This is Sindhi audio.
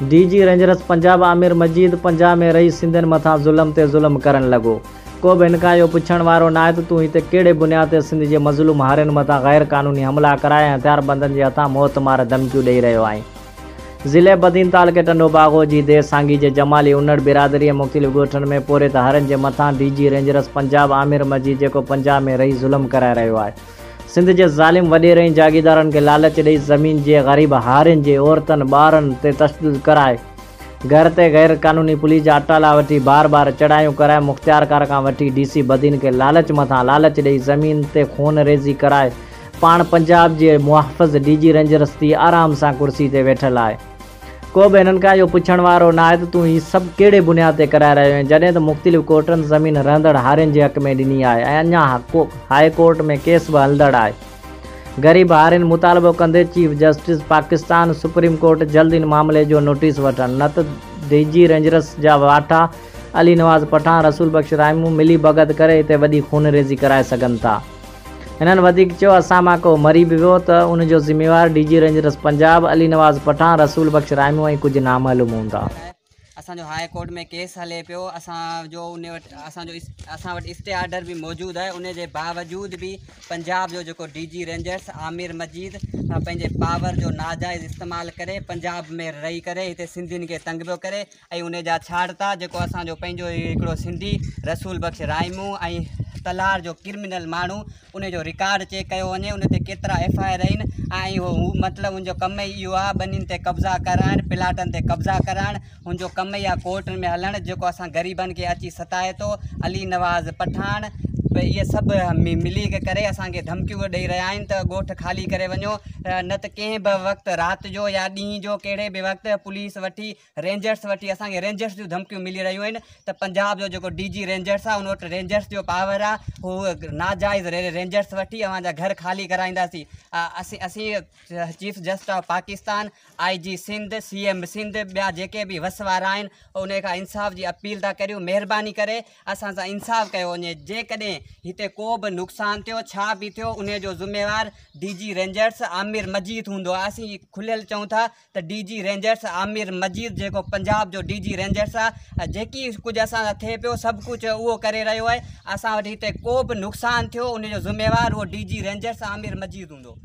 D G rangers Punjab Amir Majeed Punjab ۾ رهي سنڌين مٿان ظلم تي ظلم ڪرڻ لڳو. ڪو به هن کان اهو پڇڻ وارو ناهي ته تون هتي ڪهڙي بنياد تي سنڌ جي مظلوم هارين مٿان غير قانوني حملا ڪرائي ۽ هٿياربندن جي هٿان موت مار ڌمڪيون ڏئي رهيو آهين. ضلعي بدين تعلقي ٽنڊو باگو جي ديهه سانگي جي جمالي انڙ برادري ۽ مختلف ڳوٺن ۾ پورهيت هارين جي مٿان D G rangers Punjab Amir Majeed جيڪو پنجاب ۾ رهي ظلم ڪرائي رهيو آهي. سنڌ جي ظالم وڏيري ۽ جاگيردارن کي لالچ ڏئي زمين جي غريب هارين جي عورتن ٻارن تي تشدد ڪرائي گهر تي غير قانوني پوليس جا اٽالا وٺي بار بار چڙهايون ڪرائي مختيارڪار کان وٺي ڊي سي بدين کي لالچ مٿان لالچ ڏئي زمين تي خون ريزي ڪرائي پاڻ پنجاب جي محافظ ڊي جي رينجرس ٿي آرام سان ڪرسي تي ويٺل آهي. ڪو به هنن کان اهو پڇڻ وارو ناهي ته تون هي سڀ ڪهڙي بنياد تي ڪرائي رهيو آهين جڏهن ته مختلف ڪورٽن زمين رهندڙ هارين جي حق ۾ ڏني آهي ۽ اڃا هاء ڪورٽ ۾ ڪيس به هلندڙ آهي. غريب هارين مطالبو ڪندي chief justice Pakistan supreme court جلد ان معاملي جو نوٽيس وٺن نه ته ڊي جي رينجرس جا واٺا علي نواز پٺاڻ رسول بخش رائمون ملي ڀڳت ڪري هتي وڏي خونريزي ڪرائي سگهن ٿا. هنن وڌيڪ چيو اسان مان ڪو مري به ويو ته ان جو ذميوار D G rangers Punjab Ali Nawaz Pathan, Rasool Bakhsh Rahimo ۽ ڪجهه نامعلوم هوندا. اسان جو هاء ڪورٽ ۾ ڪيس هلي پيو اسان جو ان وٽ اسان جو اسان وٽ اسٽي آرڊر به موجود آهي ان جي باوجود به پنجاب جو جيڪو ڊي جي رينجرس عامر مجيد پنهنجي پاور جو ناجائز استعمال ڪري پنجاب ۾ رهي ڪري هتي سنڌين کي تنگ پيو ڪري ۽ انهي جا ڇاڙتا جيڪو اسان جو پنهنجو ئي هڪڙو سنڌي رسول بخش رائمو ۽ تلهار جو ڪرمنل ماڻهو انهي جو رڪارڊ چيڪ ڪيو وڃي ان تي ڪيترا ايف I R آهن ۽ هو مطلب ان جو ڪم ئي اهو آهي ٻنين تي قبضا ڪرائڻ پلاٽن تي قبضا ڪرائڻ هن جو ڪم ئي آهي ڪورٽن ۾ هلڻ جيڪو اسان غريبن کي اچي ستائي ٿو علي نواز پٺاڻ اهي سڀ ملي ڪري اسان کي ڌمڪيون ڏئي رهيا آهن ته ڳوٺ خالي ڪري وڃو نه ته ڪنهن به وقت رات جو يا ڏينهن جو ڪهڙي به وقت پوليس وٺي رينجرس وٺي اسان کي رينجرس جون ڌمڪيون ملي رهيون آهن ته پنجاب جو جيڪو ڊي جي رينجرس آهي ان وٽ رينجرس جو پاور آهي هو ناجائز رينجرس وٺي اوهان جا گهر خالي ڪرائينداسين اسين اسين chief justice of Pakistan I G Sindh C M Sindh ٻيا جيڪي به وس وارا آهن ان کان انصاف جي اپيل ٿا ڪريون مهرباني ڪري اسان سان انصاف ڪيو وڃي جيڪڏهن هتي ڪو به نقصان ٿيو ڇا به ٿيو ان جو ذميوار D G rangers Amir Majeed هوندو اسين کليل چئون ٿا ته D G rangers Amir Majeed جيڪو پنجاب جو ڊي جي رينجرس آ جيڪي ڪجهه اسان سان ٿئي پيو سڀ ڪجهه اهو ڪري رهيو آهي اسان وٽ هتي ڪو به نقصان ٿيو ان جو ذميوار اهو D G rangers Amir Majeed هوندو.